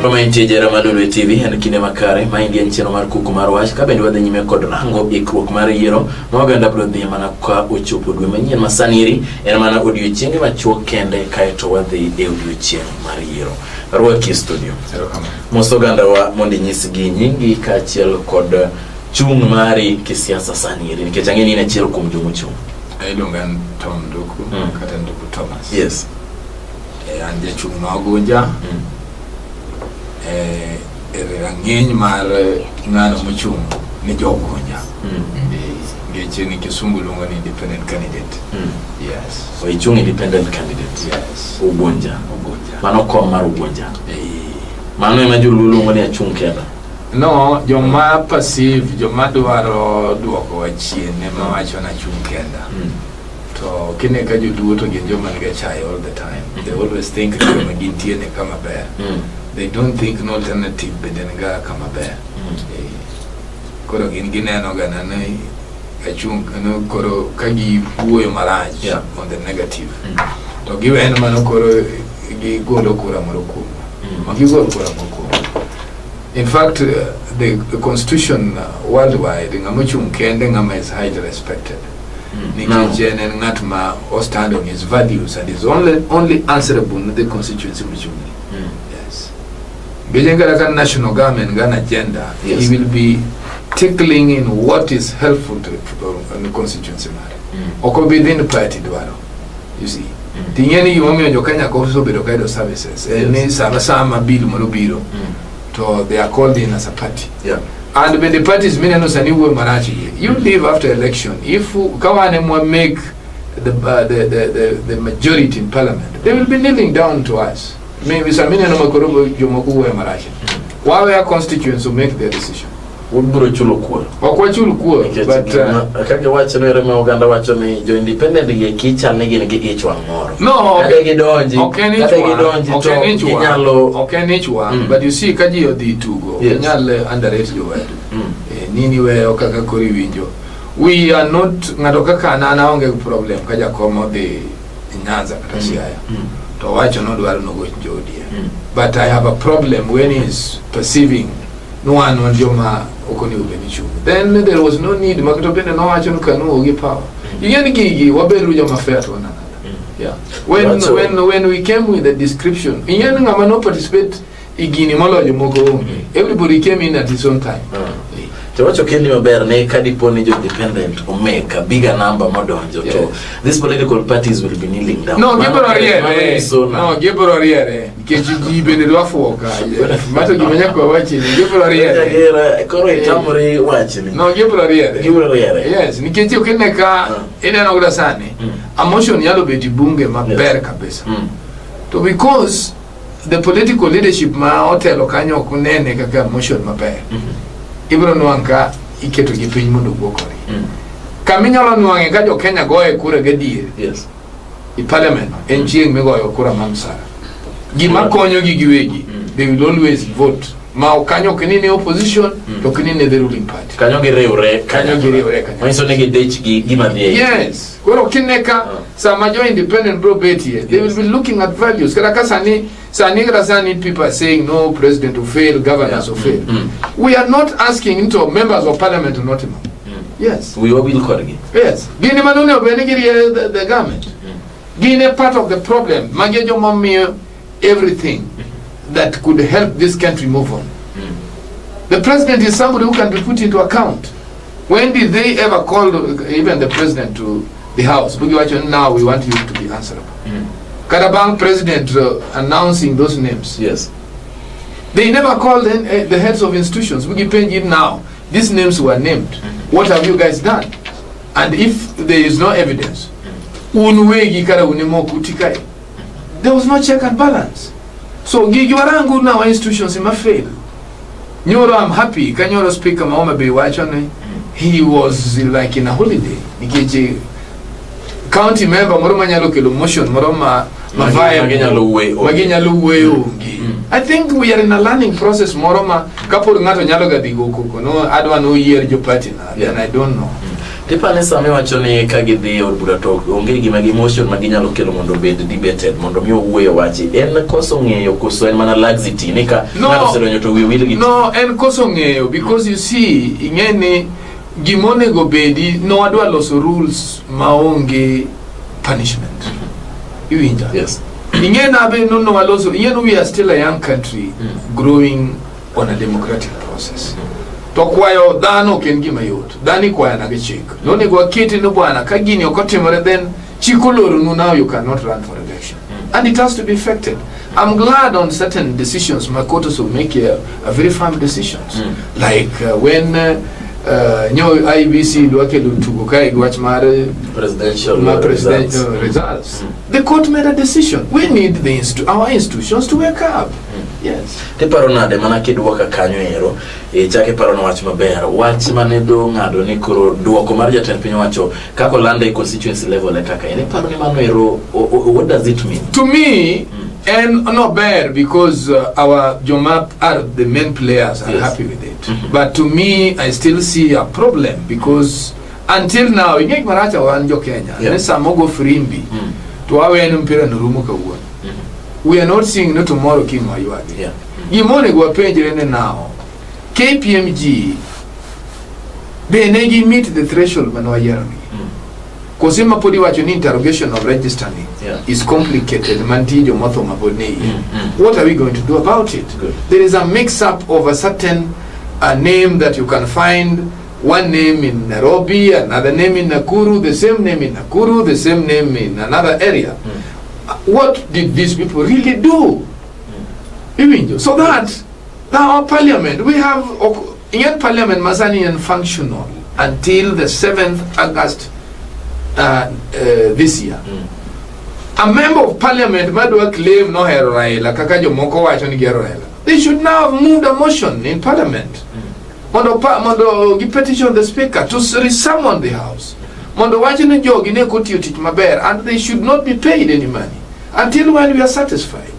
Moro ma entie jera mar Lolwe TV en kinde makare ma endi en chenro mar kuku mar wach ka bende wadhi nyime kod rango ikruok mar yiero ma oganda biro dhi mana ka ochopo dwe manyien ma sani eri en mana odiochienge machuok kende kaeto wadhi e odiochieng' mar yiero. Arwaki e studio. Mos ogandawa mondo inyisgi nyingi kaachiel kod chung' mari kisiasa sani eri nikech ang'e ni in achiel kuom jomochung'. Iluonga ni Tom Nduku kata Nduku Thomas. Yes. An jachung' ma Ugunja e rang'iny mar ng'ano mochung' ne jo Ugunja. Ngeche ni Kisungu luongo ni independent candidate. Yes. So ichung' independent candidate. Yes. Ugunja. Ugunja. Mano kom mar Ugunja. Mano ema joluo luongo ni achung' kenda. No, joma passive, joma dwaro duoko chien ema wacho na achung' kenda. To kine ka joluo to gin joma niga chai all the time. They always think ni kama gintie ne kama ber. They don't think no alternative bende niga kama ber. Koro gin gineno ga na ni achung' no koro ka giwuoyo marach on the negative. To giweno mano koro gigolo kura moro kuomwa. Ok gigol kura moro kuomwa. In fact, the constitution worldwide, ng'ama ochung' kende ng'ama is highly respected. Nikech en en ng'at ma o stand on his values and is only answerable ne the constituency mochung'ne. Yes. Nikech kata ka national government gan agenda, he will be tickling in what is helpful to the constituency mare. Ok obi dhi ni party dwaro. You see. Ting'e ni gimomiyo jo Kenya ka osebedo ka yudo services en ni sama sama bill moro biro to they are called in as a party. And when the parties mineno sani wuoyo marach gi, you leave after election. If ka wan ema make the majority in parliament, they will be kneeling down to us. Maybe sama ineno ma koro jomoko wuoyo marach. Waweya constituents to make their decision. Ubiro chulo kuor. Ok wachul kuor, Nikech but kaka iwacho ni ere ma oganda wacho ni jo independent gi eki chal ni gin gi ich wang' moro. No, Kata gidonji, ok en ich kata wang', gidonji ok to en ich wang', ginyalo ok en ich wang', but you see ka ji odhi tugo, ok inyal underrate jowedu. Nini weyo kaka koro iwinjo. We are not ng'ato kaka an an aonge gi problem ka jakom odhi Nyanza kata Siaya to owacho ni odwaro nogoch jo ODM. But I have a problem when he is perceiving ni wan joma ok onego bed ni chung'. Then there was no need ma kata bende nowacho ni KANU onge power. Ing'e ni gigi wabedo joma fair to one another. Yeah. When when we came with the description, ing'e ni ng'ama no participate e gini moloyo jomoko onge. Everybody came in at his own time. To wacho kendi maber ni ka dipo ni jo independent omake a bigger number modonjo to these political parties will be kneeling down. No, Mano gibiro mano riere. nyiso na- No, gibiro riere. Nikech ji bende dwa fuwo ka. Mato gima nyaka wawachi ni gibiro riere. Jagera, koro itamori wachni. No, gibiro riere. Gibiro riere. Yes, nikech ok ine ka ineno kata sani, a motion nyalo bet e bunge maber kabisa. To because the political leadership ma otelo kanyo ok nene kaka motion maber. Ibiro nwang' ka iketo gi piny mondo owuo kodgi. Kama inyalo nwang'e ka jo Kenya goye kura gadier. I parliament en chieng' migoyo kura mar msara. Gima konyogi giwegi, they will always vote. Ma ok kanyo ok ni ne opposition, to ok ni ne the ruling party. Kanyo giriwre. Kanyo giriwre kanyakla. Manyiso ni gidich gi gima dhi e iye. Yes. Koro kine ka sama jo independent bro betie, they will be looking at values. Kata ka sani kata sani people are saying no president will fail, governors will fail. We are not asking into members of parliament to not imo. Yes. Wiwa wil kodgi. Yes. Gini mano ne obed ni girie the government. Gin e part of the problem. Magi e joma miyo everything that could help this country move on. The president is somebody who can be put into account. When did they ever call even the president to the house? Bugiwacho, now we want you to be answerable. Kata bang' president announcing those names. They never called in the heads of institutions. Bugipenji now, these names were named. What have you guys done? And if there is no evidence, un wegi kara unemo kutikai. There was no check and balance. So gigi warangu now institutions ima fail. Nyoro, I'm happy. Kanyoro speaker ma Homa Bay wacho ni he was like in a holiday. Nikech county member moro manyalo kelo motion moro ma viable. Maginyalo wuoyo onge. Maginyalo wuoyo onge. I think we are in a learning process moro ma kapod ng'ato nyalo ga dhi go koko no adwa no yier jo party na, then I don't know. Tipani sama iwacho ni ka gidhi e od bura to onge gima gi motion ma ginyalo kelo mondo obed debated mondo mi owuoye wachi en koso ng'eyo koso en mana laxity ni ka No. ng'ato osedonjo to wiye wil gi No, en koso ng'eyo because you see, ing'e ni gimonego bedi no wadwa loso rules maonge punishment. Iwinja? Yes. Ing'e na be no no waloso, ing'e ni we are still a young country growing on a democratic process. To kwayo dhano ok en gima yot. Dhano ikwayo na gi chik. Nonego waketi ni bwana ka gini ok otimore then chik oloronu now you cannot run for election. And it has to be effected. I'm glad on certain decisions ma court will make here are very firm decisions. Like when nyo IEBC dwa kelo tugo kae gi wach mar Presidential ma presidential results. results. The court made a decision. We need our institutions to wake up. Yes. Tiparo nade mana kidwoka kanyo ero e, chak iparo na wach maber wach mane do ng'ado ni koro duoko mar jatend piny owacho kaka olande e constituency level e kaka en iparo ni mano ero what does it mean? To me, and not bad because our Joma are the main players are happy with it. But to me, I still see a problem because until now, ing'e gimaracha wan jo Kenya, ne sama ogo firimbi, to waweno mpira no rumo kawuono. We are not seeing no tomorrow kiny waywagi. Gima onego wapenjre ni now, KPMG be ne gi meet the threshold mane wayiero ni? Kose ma pod iwacho ni interrogation of register ni is complicated mantie jomotho ma pod ni iye. What are we going to do about it? Good. There is a mix-up of a certain name that you can find one name in Nairobi, another name in Nakuru, the same name in Nakuru, the same name in another area. What did these people really do? Iwinjo? So that our parliament, we have in parliament masani en functional until the 7th August this year. A member of parliament madwa claim nohero Raila kaka jomoko wacho ni gihero Raila. They should now have moved a motion in parliament. Mondo gi petition the speaker to resummon the house. Mondo wach ni jogi ne ok otiyo tich maber and they should not be paid any money until when we are satisfied.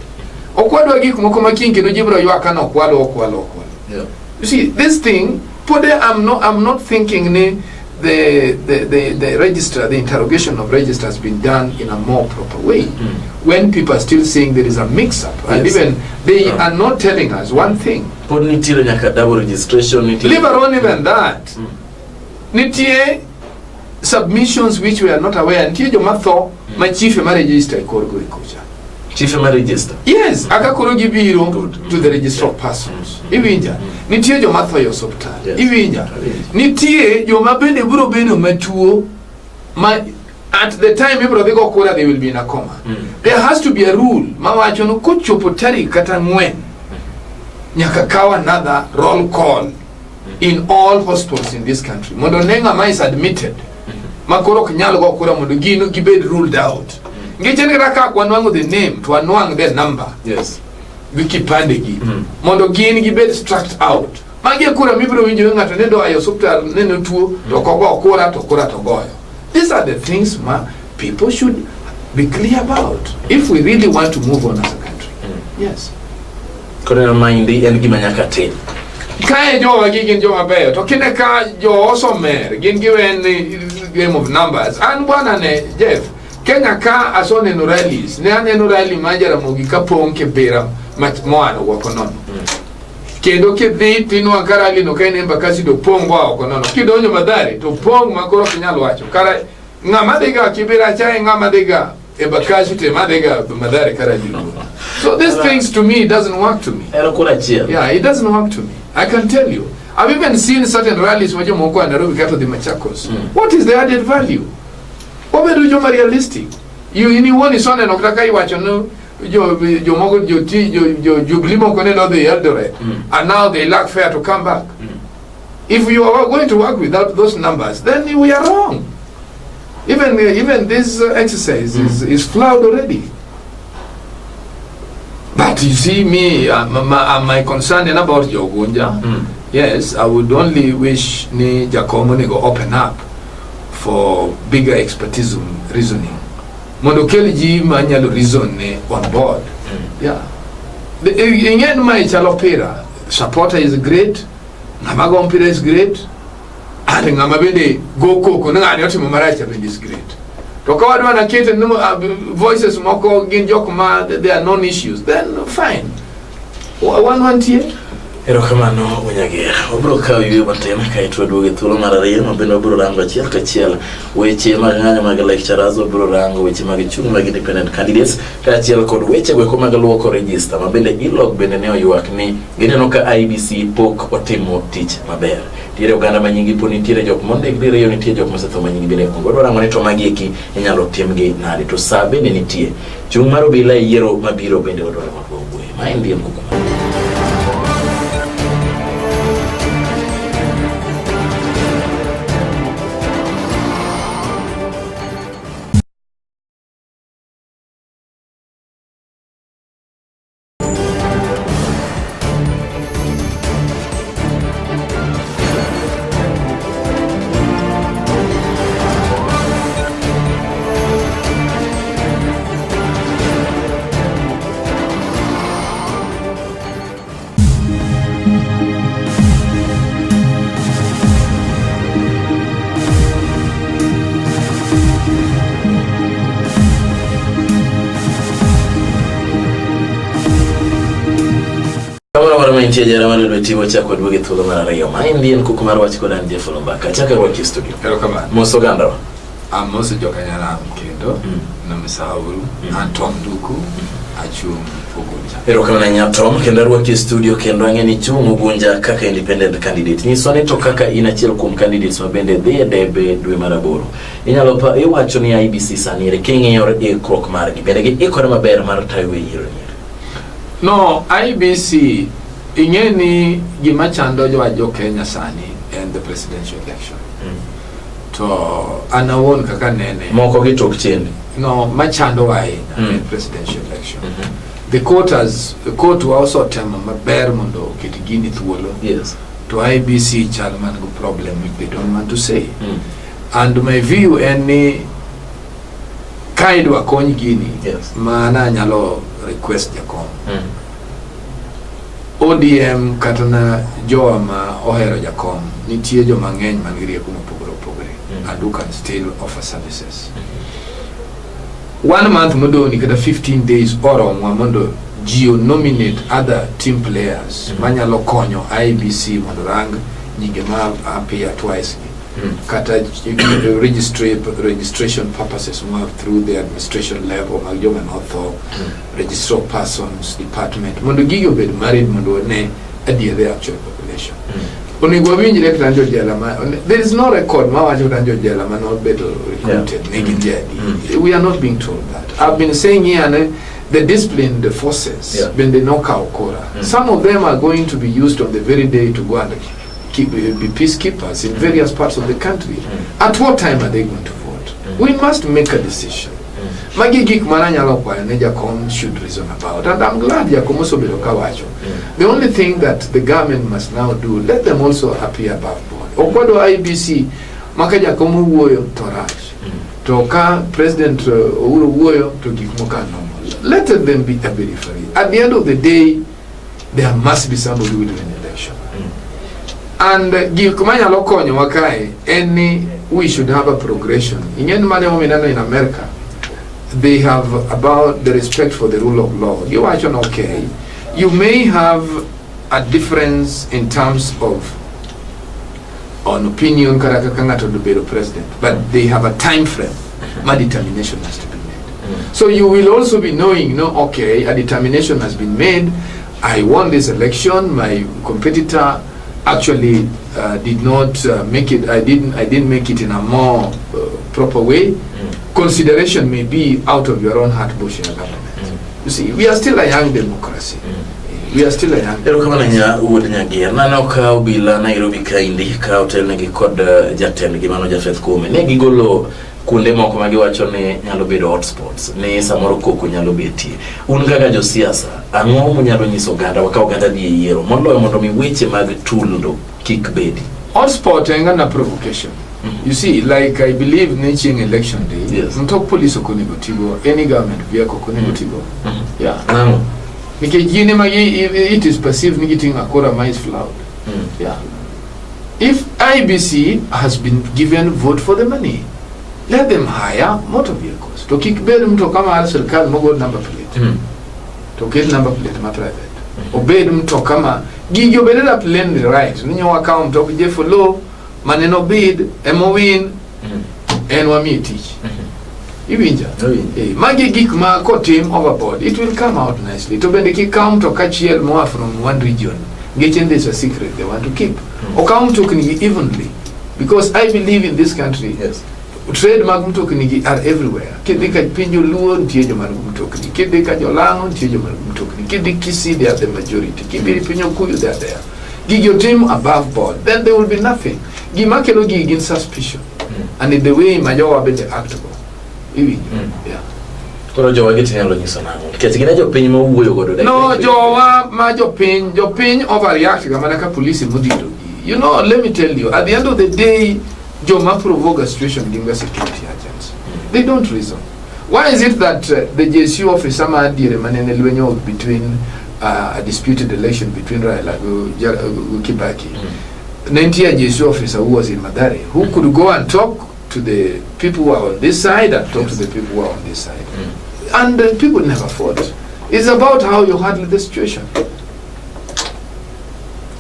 Ok wadwa gik moko ma kiny kendo ji biro ywak ka nokwalo okwalo okwalo. You see, this thing, pode I'm not thinking ni the register, the interrogation of register has been done in a more proper way. When people are still saying there is a mix-up, and even they are not telling us one thing. Pod nitiere nyaka double registration nitiere. Leave alone even that. Nitie submissions which we are not aware. Nitie joma tho ma chief ema register e kor go e kocha. Chief ema register. Yes, aka koro gibiro Good. To the registrar of persons. Iwinja. Nitie joma tho e osiptal. Iwinja. Awinjo. Nitie joma bende biro bedo matuo ma at the time ibiro dhi go kura they will be in a coma. There has to be a rule mawacho ni kochopo tarik kata 4 nyaka kaw another roll call in all hospitals in this country mondo ne ng'ama is admitted ma koro ok nyal go kura mondo gin gibed ruled out. Nikech en kata ka ok wanwang'o the name to wanwang' the number gi kipande gi mondo gin gibed struck out. Magi e kura mibiro winjo ni ng'ato nendo ayo osiptal neno tuo to ok ogo kura to kura to goyo. These are the things ma people should be clear about if we really want to move on as a country. Yes. Koro maendi en gima nyaka tim. Kae jowa gi gin joma beyo to kine ka jo osomer gin giwen ni game of numbers. An bwana ne Jeff, Kenya ka asoneno rallies, ne aneno rally mar Jaramogi kapong' Kibera moa oko nono. Kendo kidhi tinwang' ka rally no ka en Embakasi to pong' boa oko nono. Kidonjo Mathare to pong' ma koro ok inyal wacho. Kara ng'ama dhiga Kibera cha e ng'ama dhiga Embakasi to ema dhiga Mathare ka rally owuok. So these things to me doesn't work to me. En kura achiel. Yeah, it doesn't work to me. I can tell you. I've even seen certain rallies ma jomoko a Nairobi kata dhi Machakos. What is the added value? Wabedo joma realistic. You in iwuon isoneno kata ka iwacho ni jo jomoko jo ti jo jo Jubilee moko ne nodhi Eldoret and now they lack fare to come back. If you are going to work without those numbers, then we are wrong. Even this exercise is flawed already. But you see, me, my concern is about Jogunja. Yes, I would only wish ni Jakom onego open up for bigger expertise reasoning. Mondo kel ji manyalo reason ne on board. Yeah. Ing'en mae chalo pira. Supporter is great. Ng'ama go mpira is great. And ng'ama bende go koko ni ng'ani otimo marach bende is great. To ka wadwa na kete ni voices moko gin jok ma they are non issues, then fine. Wan wantie. Erokamano Unyager. Wabiro kawo yueyo matin kaeto waduogo e thuolo mar ariyo ma bende wabiro rango achiel kachiel weche mag ng'anyo mag lecturers, wabiro rango weche mag chung' mag independent candidates kaachiel kod weche goeko mag luoko register ma bende ILOG bende ne oywak ni gineno ka IEBC pok otimo tich maber. Nitiere oganda ma nyingi po nitiere jok mondik diriyo, nitie jok mosetho ma nyingi bende onge. Wadwa rango ni to magi eki inyalo timgi nade to sa bende nitie. Chung' mar obila e yiero mabiro bende wadwaro mondo wawuoye. Ma en DM Kuku. Kamoro amora ma intie jara mar Lolwe TV wachako waduogo e thuolo mar ariyo. Ma en en kuku mar wach kod an Jeff Olumbaka. Achako arwaki e studio. Erokamano. Mos ogandawa. Amoso jokanyanam kendo namisauru an Tom Nduku achung' Ugunja. Erokamano ahinya Tom, kendo arwaki e studio kendo ang'e ni chung' Ugunja kaka independent candidate. Nyiswa ni to kaka in achiel kuom candidates ma bende dhi e debe dwe mar aboro. Inyalo pa iwacho ni IEBC sani ere king'iyo ikruok margi bende giikore maber mar tayo e yiero ni ere? No, IEBC ing'e ni gima chando jowa jo Kenya sani en the presidential election. To an awuon kaka nene Moko gi tok chien. no machandowa ahinya en presidential election. The court has the court wa osetemo maber mondo oket gini thuolo. To IEBC chal man go problem which they don't want to say. And my view en ni ka idwa kony gini ma nanyalo request jakom ODM kata na jowa ma ohero jakom nitie joma ng'eny man gi rieko mopogore opogore and who can still offer services. One month modong' kata 15 days oromwa mondo ji nominate other team players manyalo konyo IEBC mondo rang nyinge ma appear twice gi kata registration purposes ma through the administration level mag joma notho registrar of persons department mondo gigi obed married mondo wane adier the actual population onego wawinjre kata jojela ma there is no record ma wacho kata jojela ma nobedo recruited ne gin ji adi we are not being told that I've been saying here ne, the disciplined forces bende nokawo kura some of them are going to be used on the very day to go and be peacekeepers in various parts of the country. At what time are they going to vote? We must make a decision. Magi gik mana nyalo kwayo ne Jakom should reason about. And I'm glad Jakom osebedo kawacho. The only thing that the government must now do, let them also appear above board. Okwadwa IEBC, maka Jakom owuoyo to rach. To ka President Uhuru wuoyo to gik moko are normal. Let them be a bit free. At the end of the day, there must be somebody who will win election. And gik manyalo konyowa kae en ni we should have a progression. Ing'e ni mane omiyo ineno in America, they have about the respect for the rule of law. Giwacho ni okay, you may have a difference in terms of on opinion kata kaka ng'ato obedo president, but they have a time frame ma determination has to be made. So you will also be knowing, no, okay, a determination has been made. I won this election. My competitor actually did not make it. I didn't make it in a more proper way. Consideration may be out of your own heart, Bush government. You see, we are still a young democracy. We are still a young. Erokamano ahinya wuod Nyager. Naneno ka obila Nairobi kaendi ka otelnegi kod jatendgi mano Japheth Koome. Ne gigolo kuonde moko ma giwacho ni nyalo bedo hotspots, ni samoro koko nyalo betie. Un kaka josiasa, ang'o munyalo nyiso oganda ka oganda dhi e yiero moloyo mondo mi weche mag tundo kik bedi? Hotspot en gana provocation. You see, like I believe ni chieng' election day, mtok police ok onego tigo, any government vehicle ok onego tigo. Yeah. Nang'o? Nikech gin ema it is perceived ni giting'o akora ma is flawed. Yeah. If IEBC has been given vote for the money, let them hire motor vehicles. To kik bed mtoka mar sirkal mogol number plate. To ket number plate ma private. Obed mtoka ma gigi obed la plainly right. Ni wakawo mtok Jeff Oloo maneno bid emo win en wamiye tich. Iwinja? Awinjo. Magi gik ma kotim overboard, it will come out nicely. To bende kik kaw mtoka achiel moa from one region. Nikech there's a secret they want to keep. Okaw mtokni gi evenly. Because I believe in this country, trade mag mtokni gi are everywhere. Kidhi ka piny Joluo nitie joma nigi mtokni. Kidhi ka Jolang'o nitie joma nigi mtokni. Kidhi Kisii they are the majority. Kidhi piny Okuyu they are there. Gigi otim above board, then there will be nothing. Gima kelo gigi gin suspicion. And in the way ma jowa bende act go. Iwinjo? Yeah. Koro jowa gi tinyalo nyiso nang'o? Nikech gin e jopiny ma wuoyo godo No, jowa ma jopiny, jopiny overreact ga mana ka police modhiro gi. Let me tell you, at the end of the day, joma provoke a situation gin ga security agents. They don't reason. Why is it that the JSU officer ma diere manene lwenyo between a disputed election between Raila gi Kibaki? Ne nitie a JSU officer who was in Mathare who could go and talk to the people who are on this side and talk to the people who are on this side. And people never fought. It's about how you handle the situation.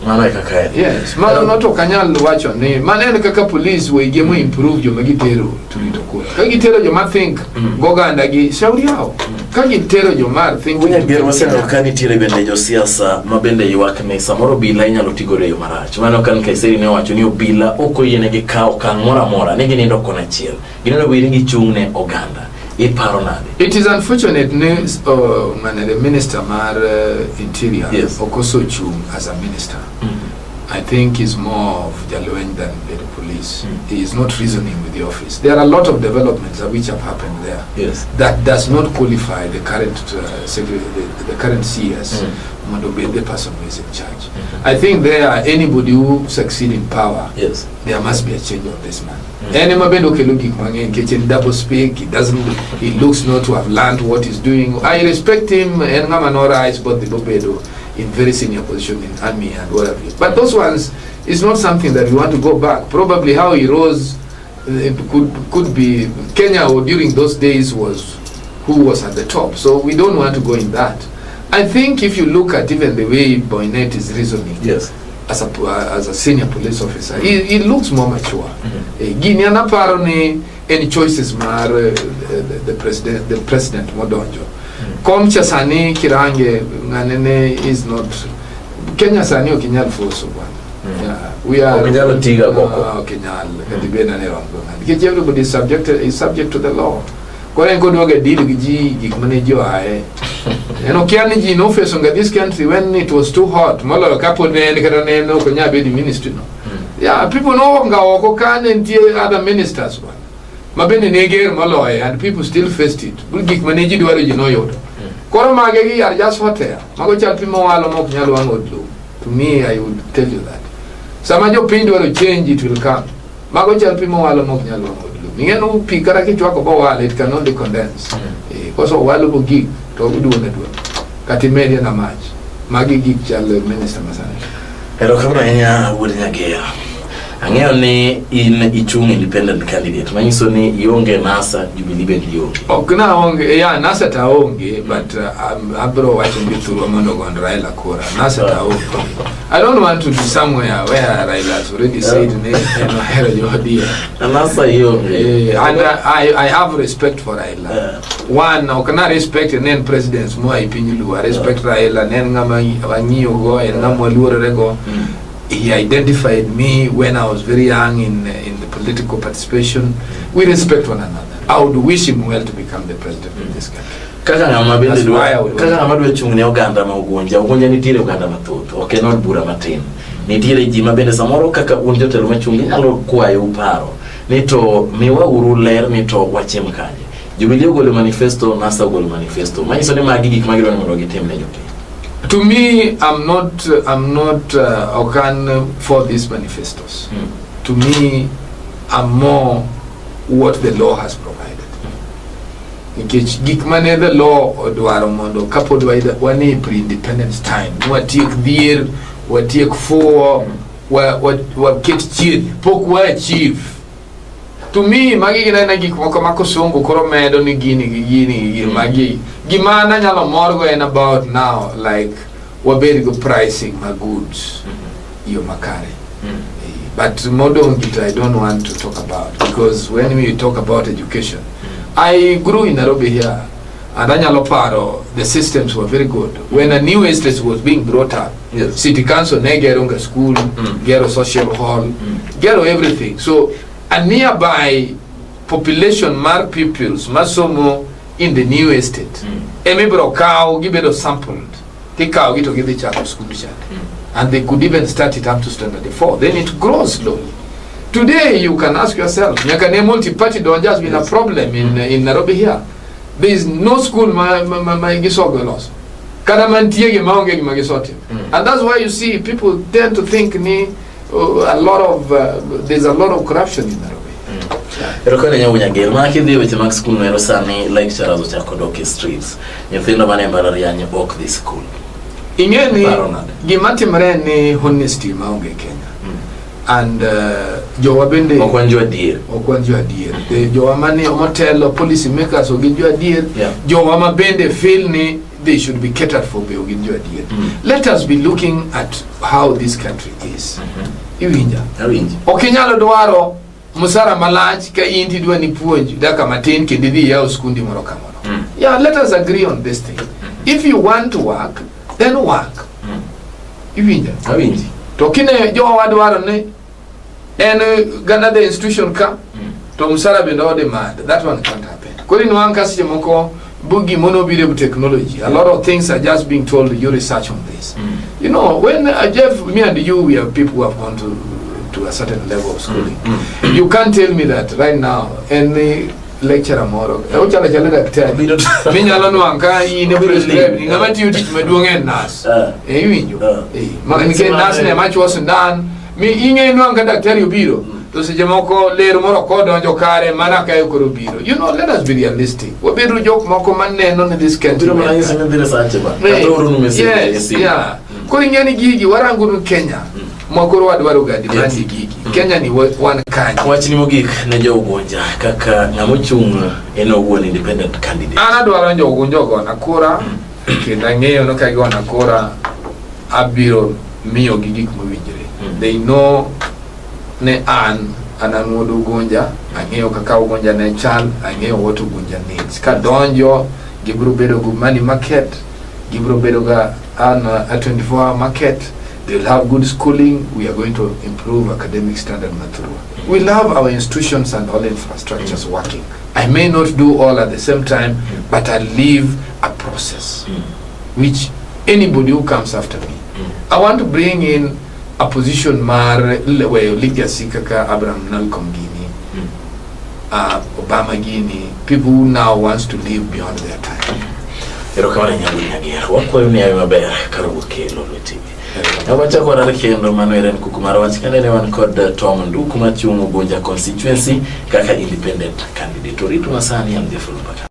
Mano e kaka en. Yes, mano to ok anyal wacho ni mano en kaka police wege mo improve joma gitero to rito kura. Ka gitero joma think goganda gi shauri yao. Ka gitero joma think Wuod waseneno ka nitiere bende josiasa ma bende ywak ni samoro obila inyalo ti godo e yo marach. Mano kan Kaiseri ne owacho ni obila ok oyienegi kawo okang' moro amora ni ginindo kona achiel. Gineno bed ni gichung' ne oganda. Iparo nade? It is unfortunate ni ng'ane the minister mar interior ok osechung' as a minister. I think he's more of jalweny than the police. He is not reasoning with the office. There are a lot of developments which have happened there that does not qualify the current secretary, the current CS, mondo obed the person who is in charge. I think there anybody who succeed in power, there must be a change of this man. En ema bende okelo gik mang'eny nikech en double speak, he doesn't, he looks not to have learned what he's doing. I respect him, en ng'ama no rise but bobedo in very senior position in army and what have you. But those ones is not something that we want to go back. Probably how he rose it could be Kenya or during those days was who was at the top. So we don't want to go in that. I think if you look at even the way Boinnet is reasoning as a senior police officer, he looks more mature. Gini an aparo ni en choices mar the president modonjo. Kom cha sani kirange ng'ane ne is not Kenya sani ok inyal force bwana. Yeah, we are Ok inyal tiga koko. Ah, ok inyal kata ibed nane rom go ng'ani. Nikech everybody is subject to the law. Koro en kodwaga deal gi ji gik mane ji oaye. En okia ni ji nofeso nga this country when it was too hot moloyo kapod ne en kata ne en ok onyal bedo e ministry no. Yeah, people nowuok oko ka ne nitie other ministers bwana. Ma bende ne ger moloye and people still faced it. Gik mane ji dwaro ji noyudo. Koro mage gi are just hot air. Mago chal pi mowalo mok nyal wang'o od lum. To me, I would tell you that. Sama jopiny dwaro change, it will come. Mago chal pi mowalo mok nyal wang'o od lum. Ing'e ni pi kata kichwako bowalo, it can only condense. Koso owalo mogik to oduono aduona. Kata imedie na mach. Magi gik chal minister masani. Erokamano ahinya wuod Nyageya. Ang'eyo ni in ichung' independent candidate, manyiso ni ionge NASA, Jubilee bende ionge. Ok na onge, ya NASA ta onge, but abro wacho ni jothurwa mondo ogond Raila kura. NASA ta onge. I don't want to be somewhere where Raila has already said ni en ohero jo ODM. Na NASA ionge. And I have respect for Raila. One, ok na respect ne en presidents moa e piny Luo. I respect Raila, ne en ng'ama wang'iyo go, en ng'ama waluorore go. He identified me when I was very young in the political participation. We respect one another. I would wish him well to become the president of this country. Kaka ng'ama bende That's why I dwa would kaka ng'ama dwa chung' ne oganda ma Ugunja, Ugunja nitiere oganda mathoth, ok en od bura matin. Nitiere ji ma bende samoro kaka un jotelo machung' inyalo kwayo paro ni to miwa uru ler ni to wachim kanye. Jubilee ogolo manifesto, NASA ogolo manifesto. Manyiso ni magi gik ma gidwaro ni mondo gitim ne jopiny. To me, I'm not okan for these manifestos. To me, I'm more what the law has provided. Nikech gik mane the law odwaro mondo kapod wan e pre-independence time, watiek dhier, watiek fuwo. Waket chien pok wa achieve. To me, magi gin aena gik moko ma kosungu koro medo ni gini gi gini gi gini. Magi gima nanyalo morgo en about now, like, wabed go pricing ma goods yo makare. But modong it I don't want to talk about, because when we talk about education, I grew in Nairobi here and anyalo paro the systems were very good when a new estate was being brought up. City council ne gero nga school, gero social hall, gero everything, so a nearby population mar pupils masomo in the new estate emibiro kaw gibedo sampled, tikawo gi to gidhi chako school chande, and they could even start it up to standard 4, then it grows slowly. Today you can ask yourself, nyaka ne multi-party donjo has been a problem in Nairobi here. There is no school ma gisogo loso kata mantie gi maonge gima gisotimo. And that's why you see people tend to think ni a lot of there's a lot of corruption in Nairobi. Erokamano Nyangu Nyager, mana kidhi e weche mag skul noero, sani lecturers ochako dok e streets, nyithindo mane mbalariany ok dhi skul. Ing'e ni Paro nade? Gima timre en ni honesty maonge Kenya and jowa bende Ok wan jo adier. Ok wan jo adier. Jowa mane motelo, policy makers, ok gin jo adier. Jowa ma bende feel ni they should be catered for be ok gin jo adier. Let us be looking at how this country is. Iwinja? Awinji. Ok inyalo dwaro musara malach ka in tidwa ni puonj daka matin kendo idhi iyaw skundi moro kamoro. Yeah, let us agree on this thing. If you want to work, then work. Iwinja? Awinji. To kine jowa dwaro ni en another institution ka to msara bende o demand, that one can't happen. Koro inwang' ka seche moko bu gimono biro e technology, a lot of things are just being told, you research on this. When Jeff, me and you, we are people who have gone to a certain level of schooling. You can't tell me that right now any lecturer moro ochalo chala daktari minyalo nwang' ka in e prescribe ni ng'ama tiyo tich maduong' en nurse. Eh, iwinjo? Eh, nikech nurse ne machuo sindan mi ing'e nwang' ka daktari obiro to seche moko ler moro kodonjo kare mana ka koro biro. Let us be realistic, wabedo jok moko maneno ni this country Biro mana nyisi ni dhi research ba. Kata oronu message e simu. Yeah. Koro ing'e ni gigi warango nu Kenya ma koro wadwaro ga demand gigi Kenya ni wan kanye? Wachni mogik ne jo Ugunja kaka ng'ama ochung' en owuon independent candidate. An adwaro jo Ugunja ogona kura kendo ang'eyo ni ka gigona kura abiro miyogi gik mowinjore. They know ne an wuod Ugunja, ang'eyo kaka Ugunja ne chal, ang'eyo what Ugunja needs. Kadonjo gibiro bedo gi money market, gibiro bedo ga an a 24 hour market, they'll have good schooling. We are going to improve academic standard mathurwa. We love our institutions and all infrastructures working. I may not do all at the same time, but I leave a process which anybody who comes after me. I want to bring in a position mar weyo legacy kaka Abraham Malcolm gini, Obama gini, people who now wants to live beyond their time. Erokamano Nyangu Nyager. Wakwayo ni ayo maber kar wuok e Lolwe TV. Wachako warar kendo mano en kuku mar wach kende ne wan kod Tom Nduku machung' Ugunja constituency kaka independent candidate. Oritu masani an Jeff Olumbaka.